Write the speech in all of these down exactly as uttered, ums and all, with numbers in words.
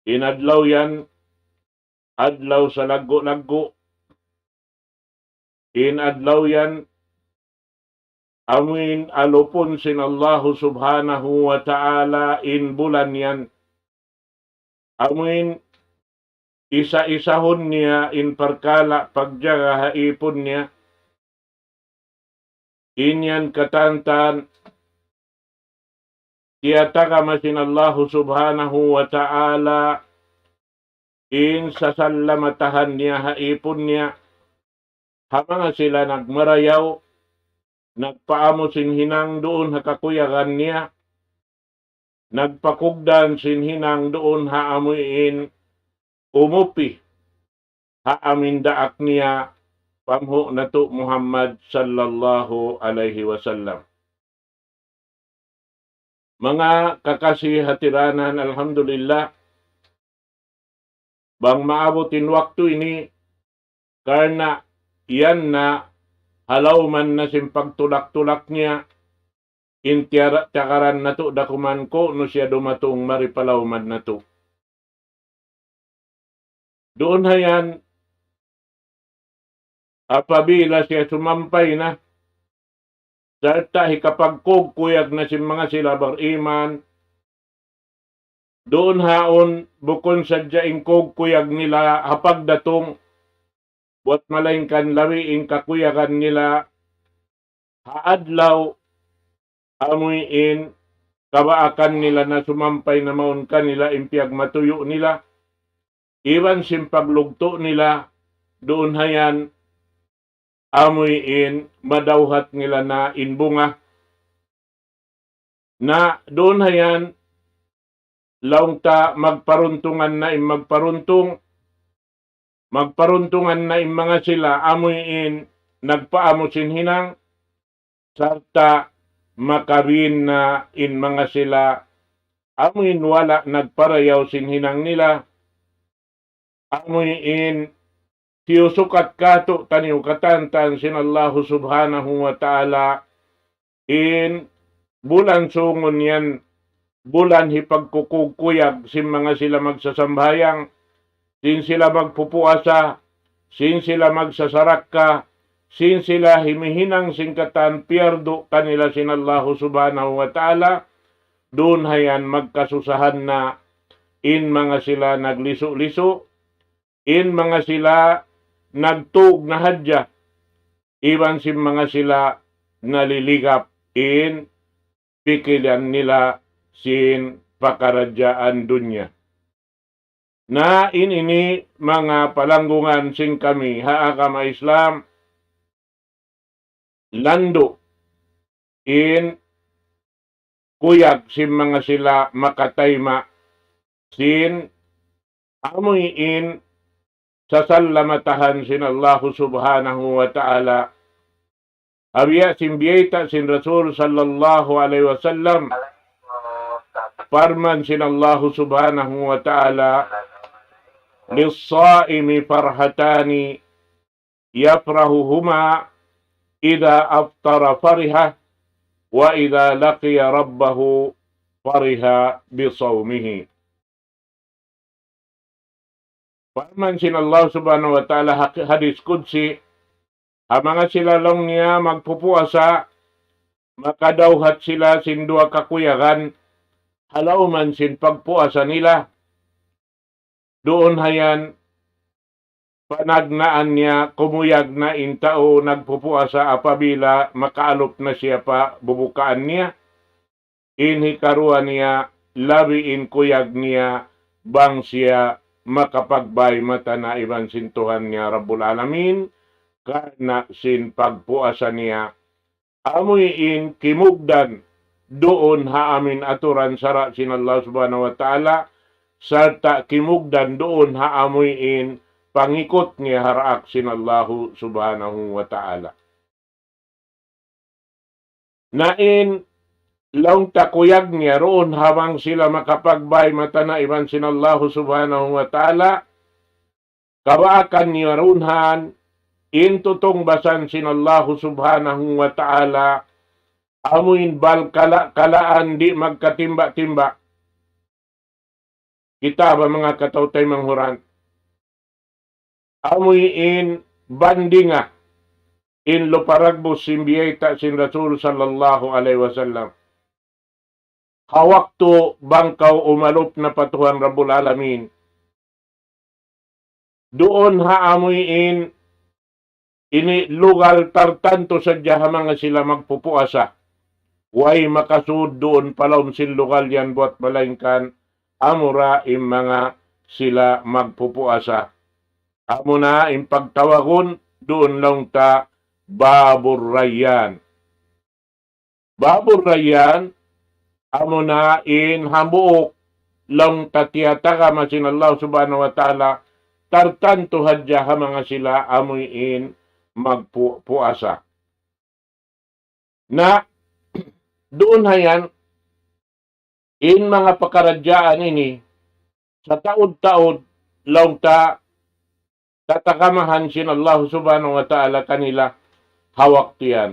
In adlaw yan, adlaw salaggu'-laggu'. In adlaw yan, amuin alupun sin Allahu Subhanahu wa Ta'ala in bulan yan. Amuin isa-isahun niya in parkala' pagjaga ha ipun niya. In yan katantan, tiyatagama sin Allahu Subhanahu wa Ta'ala in sasalamatahan niya ha ipun niya, ha manga sila nagmarayaw, nagpaamu sin hinang duun ha kakuyagan niya, nagpakugdan sin hinang duun ha amuin umupi ha amuin daak niya, panghu' natu' Muhammad sallallahu alayhi wasallam. Manga kakasi hatiranan, alhamdulillah, bang maabut in waktu ini, karna' yan na halawman na sin pagtulak-tulak niya, in tiyara-, tiyakaran natu' dakuman kunu' siya dumatung mari pa lawman natu'. Duun ha yan, apabila siya sumampay na, sarta' hikapagkugkuyag na sin manga sila bariman, duun haun bukun sadja in kugkuyag nila ha pagdatung, buwat malaingkan labi in kakuyagan nila ha adlaw amuin kabaakan nila na sumampay na mawn kanila in piyagmatuyu' nila, iban sin paglugtu' nila, duun ha yan amuin madawhat nila na in bunga. Na duun ha yan, laung ta magparuntungan na in magparuntung, magparuntungan na in manga sila amuin nagpaamu sin hinang, sarta' makabin na in manga sila amuin wala' nagparayaw sin hinang nila, amuin tiyusukat katu' taniyu katantan sin Allahu Subhanahu wa Ta'ala, in bulan sungun yan, bulan hipagkukugkuyag sin manga sila magsasambahayang, sin sila magpupuasa, sin sila magsasarakka, sin sila himihinang sin katan piyardu kanila sin Allahu Subhanahu wa Ta'ala, duun ha yan magkasusahan na in manga sila naglisu-lisu, in manga sila nagtug na hadja, iban sin manga sila naliligap in pikilan nila sin pakaradjaan dunya. Na in ini manga palanggungan sin kami ha agama Islam, landu' in kuyag sin manga sila makatayma' sin amuin sasalamatahan sin Allahu Subhanahu wa Ta'ala. Abiya sin biyayta' sin Rasul sallallahu alayhi wasallam, parman sin Allahu Subhanahu wa Ta'ala, للصائم فرحتان يفرحهما إذا أفطر فرح وإذا لقي ربه فرح بصومه. Parman sin Allah Subhanahu wa Ta'ala ha hadis qudsi, ha manga sila laung niya magpupuasa, makadawhat sila sin duwa kakuyagan, ha lawm sin pagpuasa nila. Duun ha yan, panagnaan niya, kumuyag na in tau nagpupuasa apabila makaalup na siya pa bubukaan niya. In hikaruwa niya, labi in kuyag niya, bang siya makapagbay mata na iban sin Tuhan niya Rabbul Alamin, karna' sin pagpuasa niya, amuin kimugdan duun ha amuin aturan sara' sin Allah Subhanahu wa Ta'ala, sarta' kimugdan duun ha amuin pangikut niya ha daak sin Allah Subhanahu wa Ta'ala. Na in laung ta kuyag niya duun ha bang sila makapagbay mata na iban sin Allah Subhanahu wa Ta'ala, kabaakan niya duun ha yan, in tutungbasan sin Allahu Subhanahu wa Ta'ala, amuin balkala'-kalaan di' magkatimba'-timba'. Kita' ba manga kataw-taymanghuran, amuin bandinga in lupa dagbus sin biyayta' sin Rasul sallallahu alayhi wasallam. Ha waktu bang kaw umalup na pa Tuhan Rabbul Alamin, duun ha amuin ini lugal tartantu sadja ha manga sila magpupuasa. Way makasud duun pa lawm sin lugal yan buwat malaingkan amura in manga sila magpupuasa. Amuna in pagtawagun duun laung ta Babur Rayyan. Babur Rayyan, amuna in hambuuk laung ta tiyatagama sin Allah Subhanahu wa Ta'ala, tartantu hadja ha manga sila amuin magpuasa. Na, duun hayan, in manga pakaradjaan ini, sataud-taud, laung ta, tatagamahan sin Allah Subhanahu wa Ta'ala kanila ha waktu yan.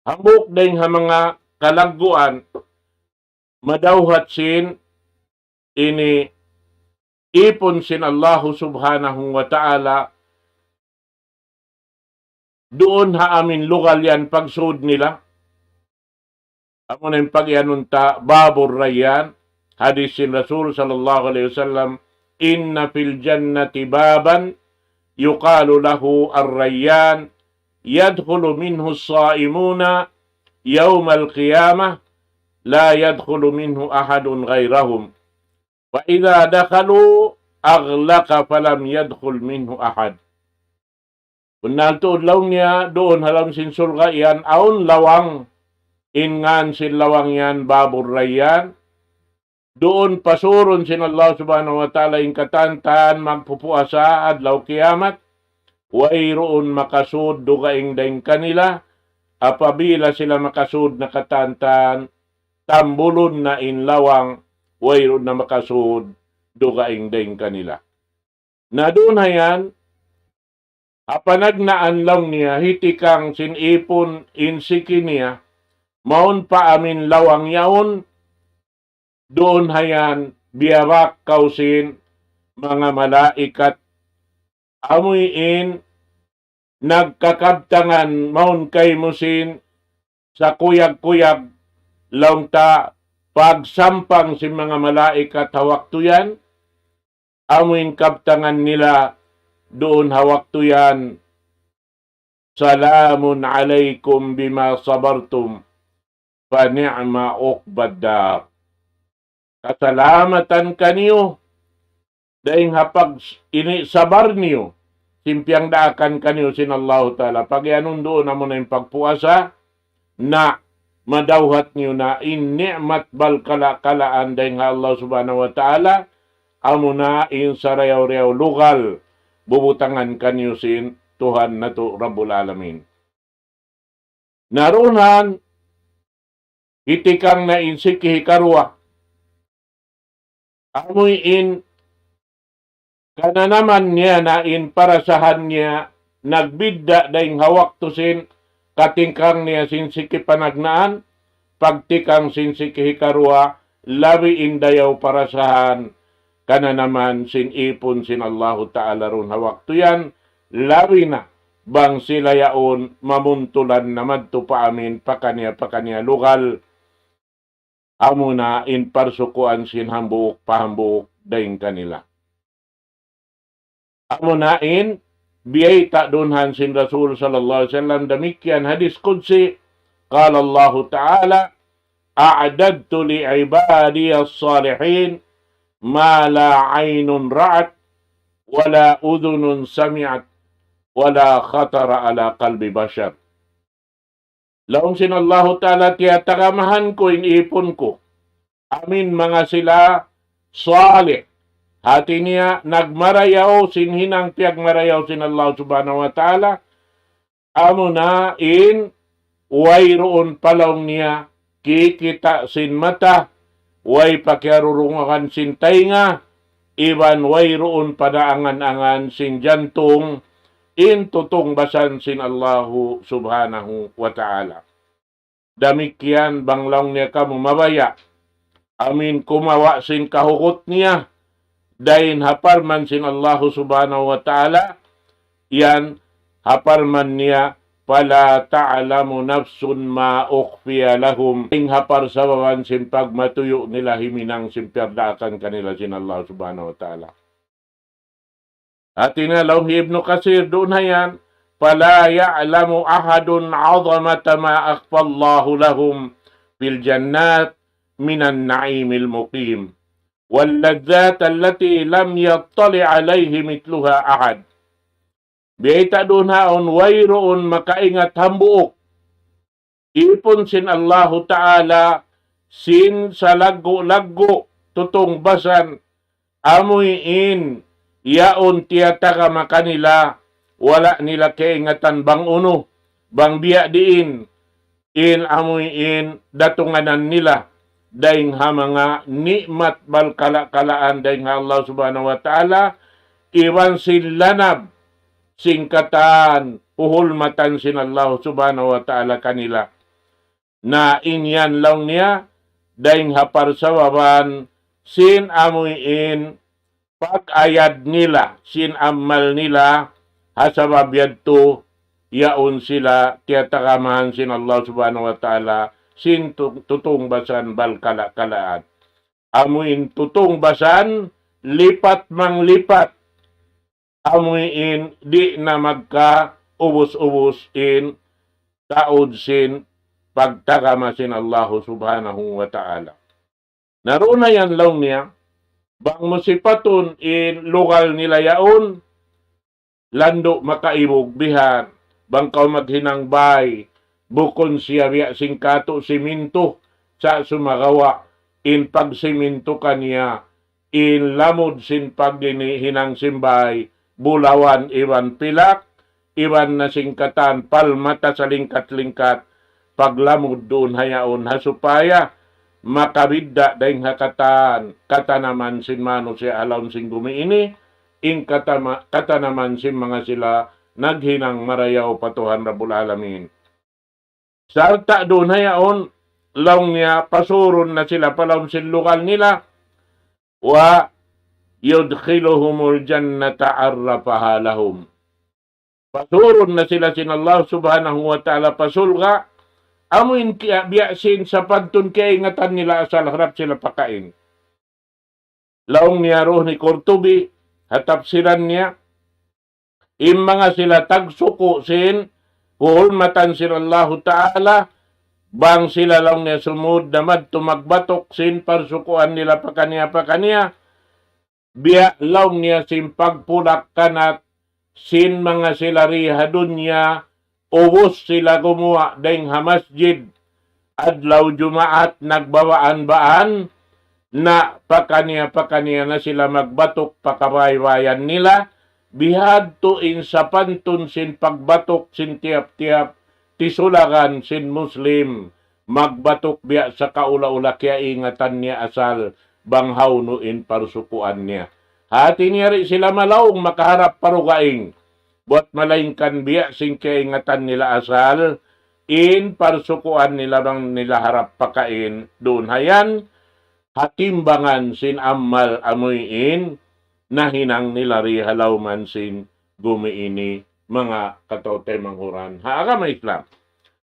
Hambuuk dayng ha manga kalagguan, madawhat sin ini ipun sin Allah Subhanahu wa Ta'ala, duun ha amuin lugal yan pagsud nila. Amuna in pagiyanun ta Babur Rayyan, hadis sin Rasul sallallahu alayhi wasallam, إن في الجنة بابا يقال له الريان يدخل منه الصائمون يوم القيامة لا يدخل منه أحد غيرهم فإذا دخلوا أغلق فلم يدخل منه أحد. Bunnal tuud laung niya, duun ha lawm sin surga' yan, awn lawang, in ngan sin lawang yan, Babur Rayyan. Duun pasurun sin Allah Subhanahu wa Ta'ala in katantan magpupuasa adlaw kiyamat. Wayruun makasud dugaing dayng kanila. Apabila sila makasud na katantan, tambulun na in lawang, wayruun na makasud dugaing dayng kanila. Na duun hayan, ha panagnaan laung niya, hitikang sin ipun in siki niya, mawn pa amuin lawang yaun, duun hayan, biyabak kaw sin manga malaikat, amuin nagkakabtangan mawn kaymu sin sakuyag-kuyag laung ta pagsampang sin manga malaikat ha waktu yan, amuin kabtangan nila duun ha waktu yan, سلام عليكم بما صبرتم فنعم عقبى الدار. Kasalamatan kaniyu dayng ha pag ini sabar niyu, sin piyagdaakan kaniyu sin Allahu Ta'ala. Pagiyanun duun amuna in pagpuasa, na madawhat niyu na in ni'mat balkala'-kalaan dayng ha Allah Subhanahu wa Ta'ala, amuna in sarayaw-rayaw lugal bubutangan kaniyu sin Tuhan natu' Rabbul Alamin. Na duun hayan, hitikang na in siki hikaruwa. Amuin kananaman niya na in parasahan niya nagbidda' dayng ha waktu sin katingkang niya sin siki panagnaan, pagtikang sin siki hikaruwa, labi in dayaw parasahan, kananaman sin ipun sin Allahu Ta'ala duun ha waktu yan, labi na bang sila yaun mamuntulan na madtu pa amuin pakaniya-pakaniya lugal, amuna in parsukuan sin hambuuk pa hambuuk dayng kanila. Amuna in biyayta' duun hayan sin Rasul sallallahu alayhi wasallam, damikkiyan hadis qudsi, قال الله تعالى: أعددت لعبادي الصالحين ما لا عين رأت ولا أذن سمعت ولا خطر على قلب بشر. Laung sin Allahu Ta'ala, tiyatagamahan ku in ipun ku amuin manga sila salih. Hati niya, nagmarayaw sin hinang piyagmarayaw sin Allah Subhanahu wa Ta'ala. Amuna in wayruun pa laung niya kikita' sin mata, way pa kiyarurungugan sin taynga, iban wayruun pa da angan-angan sin jantung, in tutungbasan sin Allahu Subhanahu wa Ta'ala. Damikkiyan bang laung niya kamu mabaya', amuin kumawa' sin kahugut niya, dayn ha parman sin Allahu Subhanahu wa Ta'ala, yan ha parman niya, فلا تعلم نفس ما أخفي لهم. Dayn ha parsababan sin pagmatuyu' nila himinang sin piyardaakan kanila sin Allah Subhanahu wa Ta'ala. Hati niya laung hi Ibnu Kasir duun ha yan, فلا يعلم أحد عظمة ما أخفى الله لهم في الجنات من النعيم المقيم واللذات التي لم يطلع عليه مثلها أحد. Biyayta' duun ha yaun wayruun makaingat hambuuk īpun sin Allahu Ta'ala sin salaggu'-laggu' tutungbasan, amuin yaun tiyatagama kanila, wala' nila kaingatan bang unu, bang biya' diin, in amuin datunganan nila, dayn ha manga ni'mat balkala'-kalaan dayn ha Allah Subhanahu wa Ta'ala, iban sin lanab, sin katan, uhulmatan sin Allah Subhanahu wa Ta'ala kanila. Na in yan laung niya, dayn ha parsababan, sin amuin, pag-ayad nila, sin amal nila, ha sabab yadtu, yaun sila, tiyatagamahan sin Allah Subhanahu wa Ta'ala, sin tu-, tutungbasan balkala'-kalaan. Amuin tutungbasan, lipat manglipat. Amuin di' na magkaubus-ubus in taud sin pagtagama sin Allahu Subhanahu wa Ta'ala. Na duun na yan laung niya, bang mu sipatun in lugal nila yaun, landu' makaibug bihan, bang kaw maghinang bāy, bukun siya biya' sin katu' simintu, sa' sumagawa', in pagsimintu kaniya, in lamud sin paghinang sin bāy, bulawan iban pilak, iban na sin katan palmata salingkat-lingkat, paglamud duun ha yaun ha supaya makabidda' dayn ha katan, katanaman sin manusiya' ha lawm sin gumi ini, in katama-, katanaman sin manga sila naghinang marayaw pa Tuhan Rabbul Alamin. Sarta' duun ha yaun, laung niya pasurun na sila pa lawm sin lugal nila, ويدخلهم الجنة عرفها لهم. Pasurun na sila sin Allah Subhanahu wa Ta'ala pa surga', amuin kiya biya' sin sapantun kaingatan nila asal harap sila pakain. Laung niya duun hi Qurtubi, ha tafsiran niya, in manga sila tagsuku' sin, huhulmatan sin Allahu Ta'ala, bang sila laung niya sumud na madtu magbatuk sin parsukuan nila pakaniya-pakaniya, biya' laung niya sin pagpulak-kanat sin manga sila di ha dunya, ubus sila gumuwa' dayn ha masjid, adlaw Jumaat nagbabaan-baan, na pakaniya-pakaniya na sila magbatuk pa kabaybayan nila, bihadtu in sapantun sin pagbatuk sin tiyap-tiyap tisulagan sin Muslim, magbatuk biya' sa kaula-ula kiyaingatan niya asal bang hawnu in parsukuan niya. Hati niya di' sila malaung makaharap pa dugaing. Buwat malaingkan biya' sin kaingatan nila asal, in parsukuan nila bang nila harap pakain duun ha yan, ha timbangan sin amal amuin nahinang nila di ha lawman sin gumi ini, manga kataw-taymanghuran ha agama Islam.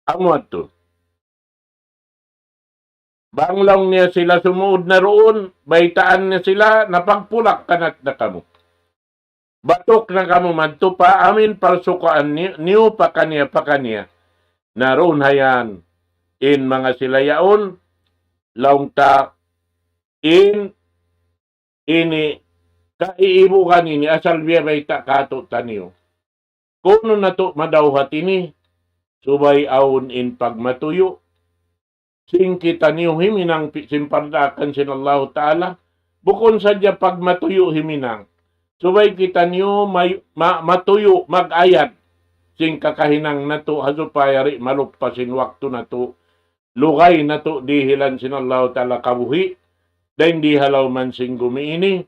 Amu yadtu. Bang laung niya sila sumud na duun, baytaan niya sila, napagpulak-kanat na kamu. Batuk na kamu madtu pa amuin parsukuan ni-, niyu pakaniya-pakaniya. Na duun ha yan, in manga sila yaun, laung ta, in ini, kaiibugan ini, asal biya' bayta' katu'taniyu. Kunu' natu' madawhat ini, subay awn in pagmatuyu'. Sin kitaniyu himinang pi-, sin pardaakan sin Allahu Ta'ala. Bukun sadja pagmatuyu' himinang. Subay kitaniyu may-, ma-, matuyu', mag-ayad. Sin kakahinang natu', ha supaya di' maluppas in waktu natu'. Lugay natu' dihilan sin Allahu Ta'ala kabuhi', dayn di ha lawman sin gumi ini,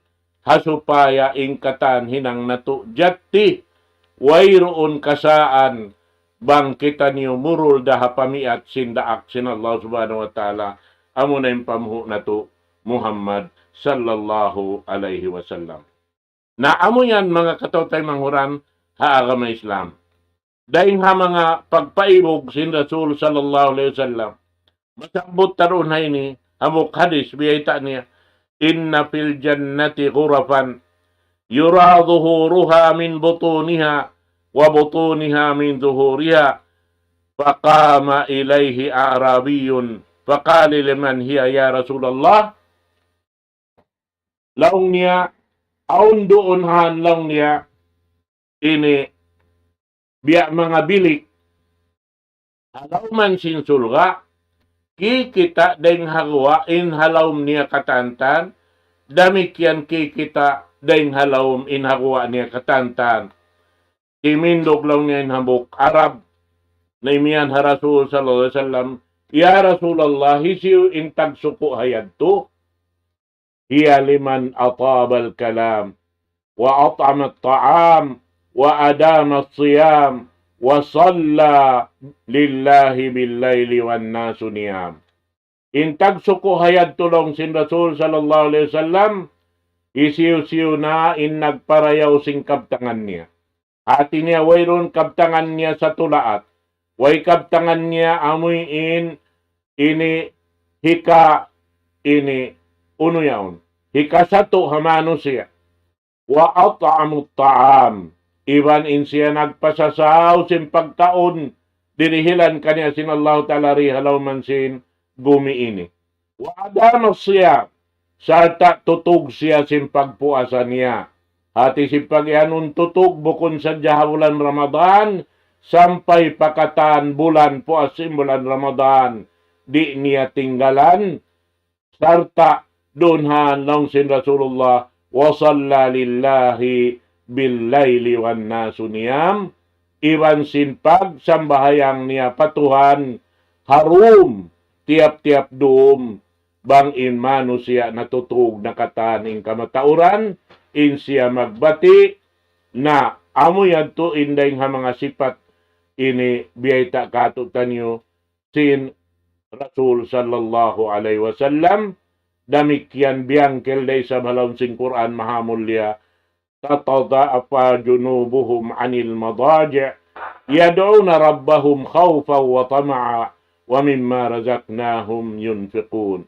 ha supaya in katan hinang natu' jatti, wayruun kasaan, bang kitaniyu murul da ha pamiat sin daak sin Allah Subhanahu wa Ta'ala, amuna in panghu' natu' Muhammad sallallahu alayhi wasallam. Na amu yan manga kataw-taymanghuran ha agama Islam. Dayng ha manga pagpaibug sin Rasul sallallahu alayhi wasallam. Masabbut ta duun ha ini, hambuuk hadith, biyayta' niya, إن في الجنة غرفا يرى ظهورها من بطونها وبطونها من ظهورها، فقام إليه أعرابي فقال لمن هي يا رسول الله؟ Laung niya, awn duun han laung niya, ini biya' manga bilik ha lawm sin surga', kikita' dayng ha guwa' in ha lawm niya katantan, damikkiyan kikita' dayng ha lawm in ha guwa' niya katantan. Timindug laung niya in hambuuk Arab, na imiyan ha Rasul sallallahu alayhi wasallam, "Ya Rasulullah, hisiyu in tagsuku' ha yadtu?" هي لمن أطاب الكلام وأطعم الطعام وأدام الصيام وصلى لله بالليل والناس نيام. In tagsuku' ha yadtu laung sin Rasul sallallahu alayhi wasallam, hisiyu-siyu na in nagparayaw sin kabtangan niya. Hati niya wayruun kabtangan niya sa tulaat. Way kabtangan niya amuin ini hika ini unu yaun. Hika satu ha manusiya'. وأطعم الطعام. Iban in siya nagpasasaw sin pagkaun dirihilan kaniya sin Allahu Ta'ala di ha lawm sin gumi ini. وأدام الصيام. Sarta' tutug siya sin pagpuasa niya. Hati sin pagiyanun tutug bukun sadja ha bulan Ramadan, sampay pa katan bulan puas sin bulan Ramadan. Di' niya tinggalan, sarta' duun ha laung sin Rasulullah, وصلى لله بالليل والناس نيام, iban sin pagsambahayang niya pa Tuhan ha dum, tiyap-tiyap dum, bang in manusiya' natutug na katan in kamatauran, in siya magbati', na amu yadtu in dayng ha manga sipat ini biyayta' kātu'niyu sin Rasul sallallahu alayhi wasallam, damikkiyan biyangkil da isab ha lawm sin Qur'an mahamulliya, تتجافى جنوبهم عن المضاجع يدعون ربهم خوفا وطمعا ومما رزقناهم ينفقون.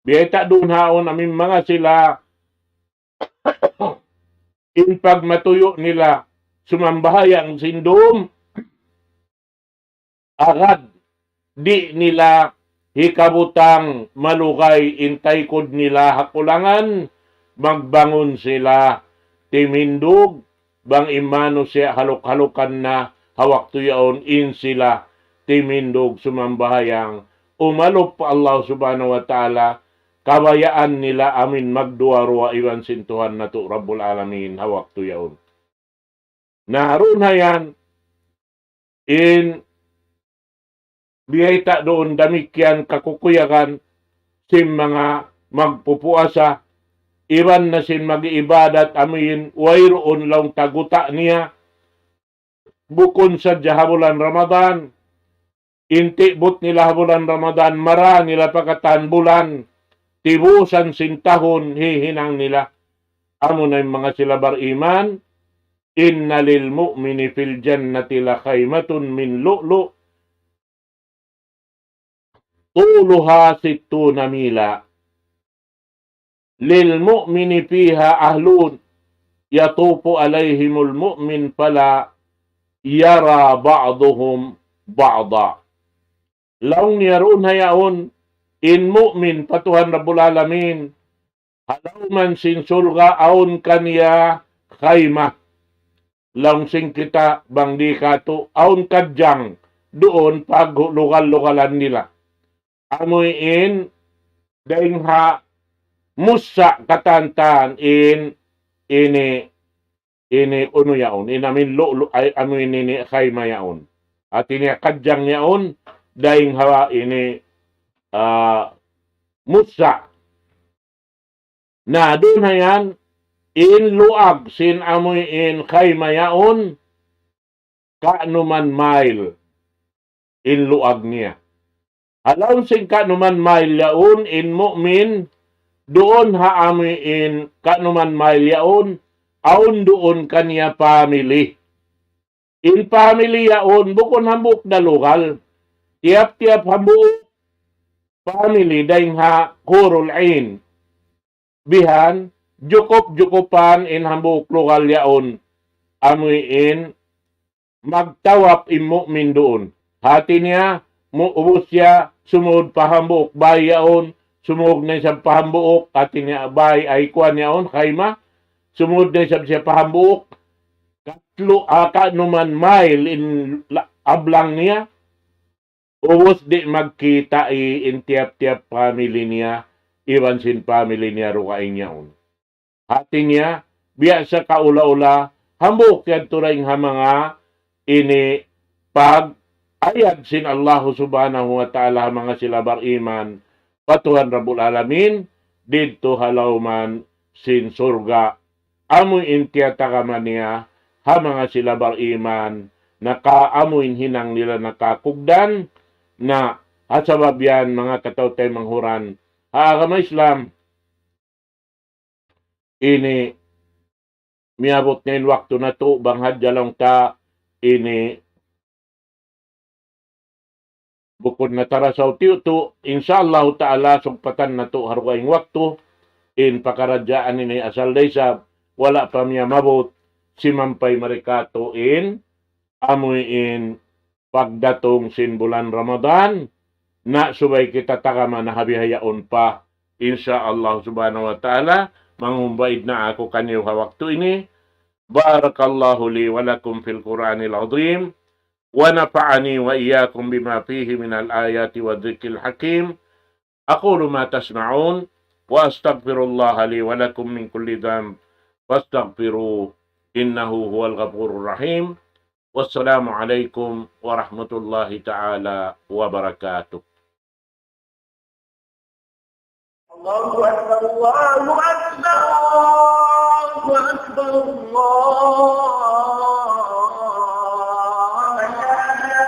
Biyayta' duun ha yaun amuin manga sila in pagmatuyu' nila sumambahayang sin dum, agad di' nila hikabutang malugay in taykud nila ha kulangan, magbangun sila timindug, bang in manusiya' haluk-halukan na ha waktu yaun in sila timindug sumambahayang, umalup pa Allah Subhanahu wa Ta'ala, kabayaan nila amuin magduwa-ruwa iban sin Tuhan natu' Rabbul Alamin ha waktu yaun. Na duun ha yan, in biyayta' duun damikkiyan kakukuyagan sin manga magpupuasa, iban na sin mag-iibadat amuin wayruun laung ta guta' niya, bukun sadja ha bulan Ramadan, in tibut nila ha bulan Ramadan, mara nila pa katan bulan, tibusan sin tahun hihinang nila. Amuna in manga sila bariman, إن للمؤمن في الجنة لخيمة من لؤلؤ طولها ستون ميلا للمؤمن فيها أهل يطوف عليهم المؤمن فلا يرى بعضهم بعضا. Laung niya duun ha yaun, in mu'min pa Tuhan Rabbul Alamin, ha lawm sin surga' awn kaniya khayma. Laung sin kita bang di' katu' awn kadjang duun paglugal-lugalan nila. Amuin dayng ha mussa' katantan in ini, ini unu yaun, in amuin lu'lu', ay, amuin ini khayma yaun. Hati niya kadjang yaun, dayng ha ini, ah, mussa'. Na, duun ha yan, in luag sin amuin khayma yaun, ka'numan mile in luag niya. Ha lawm sin ka'numan mile yaun, in mu'min, duun ha amuin kanuman mail yaun, awn duun kaniya family. In family yaun, bukun hambuuk da lugal. Tiyap-tiyap hambuuk family dayn ha Hurul Ain. Bihan, jukup-jukupan in hambuuk lugal yaun. Amuin magtawaf in mu'min duun. Hati niya, mu-, ubus siya, sumud pa hambuuk bay yaun, sumud na isab pa hambuuk, hati niya bay ay kuwan yaun, khayma, sumud na isab siya pa hambuuk, katlu, ah, kanuman mail in la-, ablang niya, ubus di' magkita' in tiyap-tiyap family niya, iban sin family niya dugaing yaun. Hati niya, biya' sa kaula-ula, hambuuk yadtu dayn ha manga ini pag-ayad sin Allahu Subhanahu wa Ta'ala ha manga sila bariman pa Tuhan Rabbul Alamin, didtu ha lawman sin surga', amu in tiyatagama niya ha manga sila bariman, naka amu in hinang nila nakakugdan, na ha sabab yan manga kataw-taymanghuran ha agama Islam, ini miyabut na in waktu natu', bang hadja laung ta ini bukun na tarasaw tiyu'-tiyu', insya Allahu ta'ala, sugpatan natu' ha dugaing waktu, in pakaradjaan ini asal da isab, wala' pa miyamabut, simampay mari katu' in, amu in pagdatung sin bulan Ramadan, na subay kita tagama na ha bihaun pa. Insya Allah subhanahu wa ta'ala, mangumbaid na aku kaniyu ha waktu ini. بارك الله لي ولكم في القرآن العظيم، ونفعني وإياكم بما فيه من الآيات والذكر الحكيم. أقول ما تسمعون، وأستغفر الله لي ولكم من كل ذنب، فاستغفروه، إنه هو الغفور الرحيم. والسلام عليكم ورحمة الله تعالى وبركاته. الله أكبر، الله أكبر، الله أكبر، الله أكبر. أشهد أن لا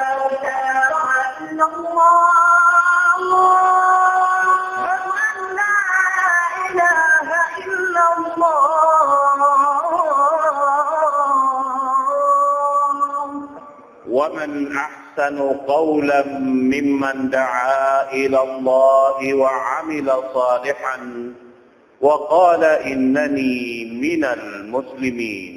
إله إلا الله، أشهد أن لا إله إلا الله. ومن أحسن قولا ممن دعا إلى الله وعمل صالحا وقال إنني من المسلمين.